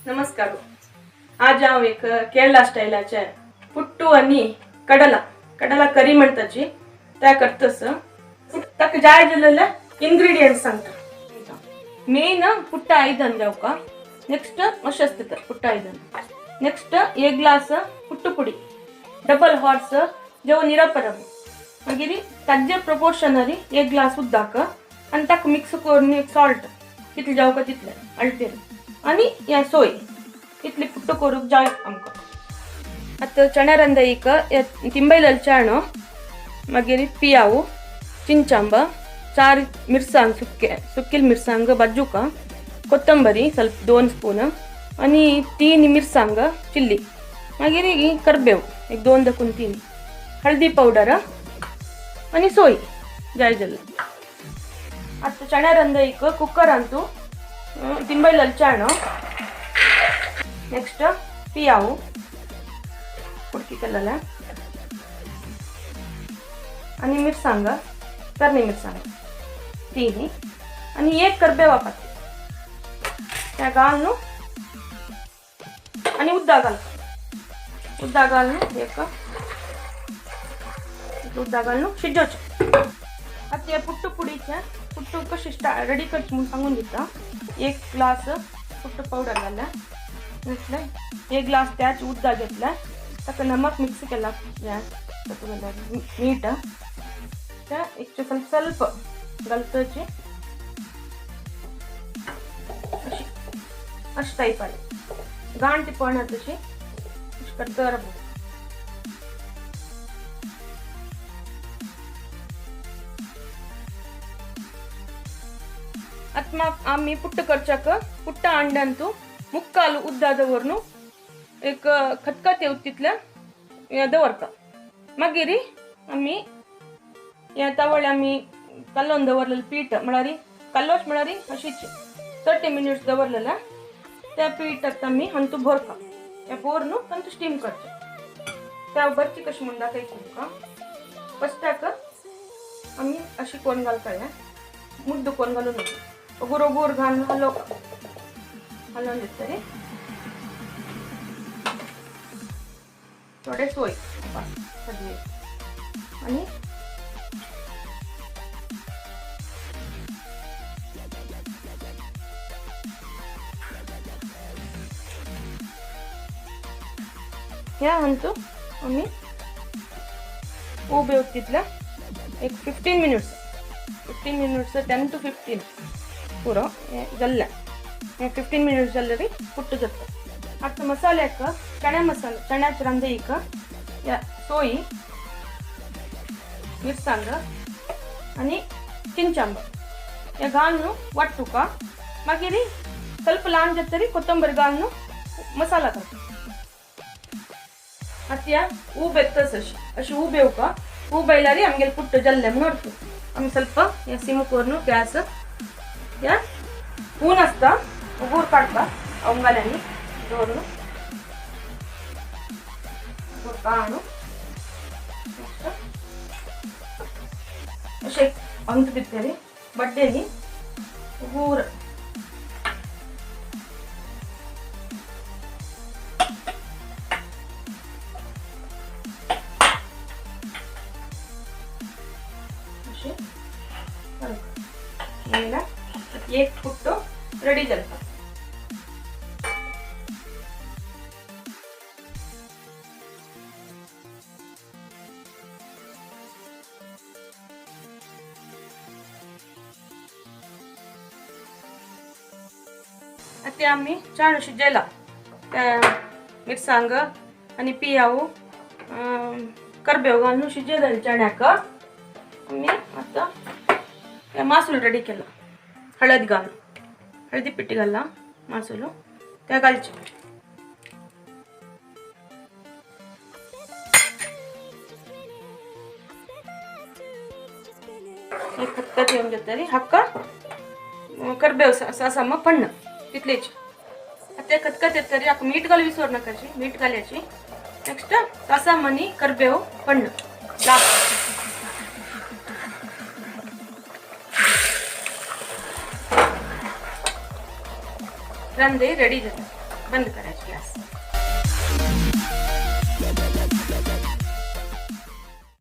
नमस्कार. आज हांव एक केरला स्टायलाचे पुट्टू आनी कडला कडला करी म्हणताची त्या करतस. ताका जाय जाल्ले इन्ग्रेडियंट्स सांगता. मेन पुट्ट आयदन जावका. नेक्स्ट अशें आसता तर पुट्ट आयदन. नेक्स्ट एक ग्लास पुट्टू पुडी, डबल हॉर्स जेव निरपरम. मागीर ताजे प्रपोर्शनरी एक ग्लास उदक आनी ताका मिक्स करून एक सॉल्ट कितले जावका तितले अळतेर आनी हें सोय इतली पुट्टू करूंक जाय आमकां. आतां चण्या रंदईक तिंबयलेले चाणो, मागीर पियाव, चिंचांब, चार मिरसांग सुके सुकेल मिरसांग बाजूका, कोತ್ತंबरी ಸ್ವಲ್ಪ 2 स्पून आनी 3 मिरसांग चिल्ली, मागीर करबेव एक 2 दकून 3, हळदी पावडर आनी सोय जाय जाल्यार. आतां चण्या रंदईक कुकरांतू तिंबयलेले चाणो, नेक्स्ट पियाವು कुडकी केलेले आनी मिरसांग, तरणी मिरसांग 3 आनी एक करबेवा पाती त्या घालून आनी उदक घालता. उदक घालून एक उदक घालून शिजोवचें. आतां हे पुट्टू पुडीचें पुट्टू कशें रेडी करचें म्हूण सांगून दिता. एक ग्लास पुट्टू पावडर घातलें, घेतलें एक ग्लास त्याच उदक घेतलें, ताका नमक मिक्स केला, हें तातूंत घातलें मीठ, तें एक ಸ್ವಲ್ಪ ಸ್ವಲ್ಪ घालतची अशी अशी टायप आली घाण ती पळना तशी अशी करता रावप. आतां आमी पुट्ट करच्याक पुट्ट अंडांतू मुक्काल उद्दा दवरून एक खतखत येवता तितलें दवरता. मागीर आमी ह्या तवळ आमी कल्लोवन दवरलेलें पीठ, म्हळ्यार कल्लोच म्हळ्यार अशीच 30 मिनिट्स दवरलेलें त्या पीठ आमी हंतू भरता. त्या भरून तांतू स्टीम करचें. त्या भरची कशी म्हूण दाखयता तुमकां. फस्टाक आमी अशी कोण घालता, हें मुद्दो कोण घालून गोर गोर घालून हलोवप, हलोवन दितरी थोडे सोय सगळे आनी ह्या हंतू आमी उबे तितले एक 15 मिनिट्स, 15 मिनिट्स, 10 टू 15 पुरो. हें जाल्लें, हें 15 मिनिट्स जाल्यार पुट्टू जाता. आतां मसाल्याक चण्या मसाला, चण्याचे रांदईक ह्या सोय, मिरसांग आनी चिंचांब हे घालून वाटुका. मागीर ಸ್ವಲ್ಪ ल्हान जातरी कोತ್ತंबरी घालून मसाला करता. आतां ह्या ऊब येतच अशी अशी ऊब येवका. ऊब आयल्यार आमगेले पुट्टू जाल्लें म्हणून अर्थ. आमी ಸ್ವಲ್ಪ हे सिम करून गॅस ह्या हून आसता उगूर काडपा अवंगाल्यांनी दवरून काडून अशें अंत भितर बड्डेनी उगूर अशें एक पुट्टो रेडी जाता. आतां आमी चाण शिजयला त्या मिरसांग आनी पियाव करबेव घालून शिजयलें चण्याक. आमी आतां मासूल रेडी केला. हळद घालून हळदी पिठी घालला मासूल त्या घालचे. एक खतखत येवन जातरी हाका करबेव सासाम पण्ण तितलेच. आतां खतखत येतरी हाका मीठ घालू विसर नाकाची, मीठ घालयाची. नेक्स्ट सासाम आनी करबेव पण्ण लास्ट. रंदे रेडी जाता. बंद करायची गॅस.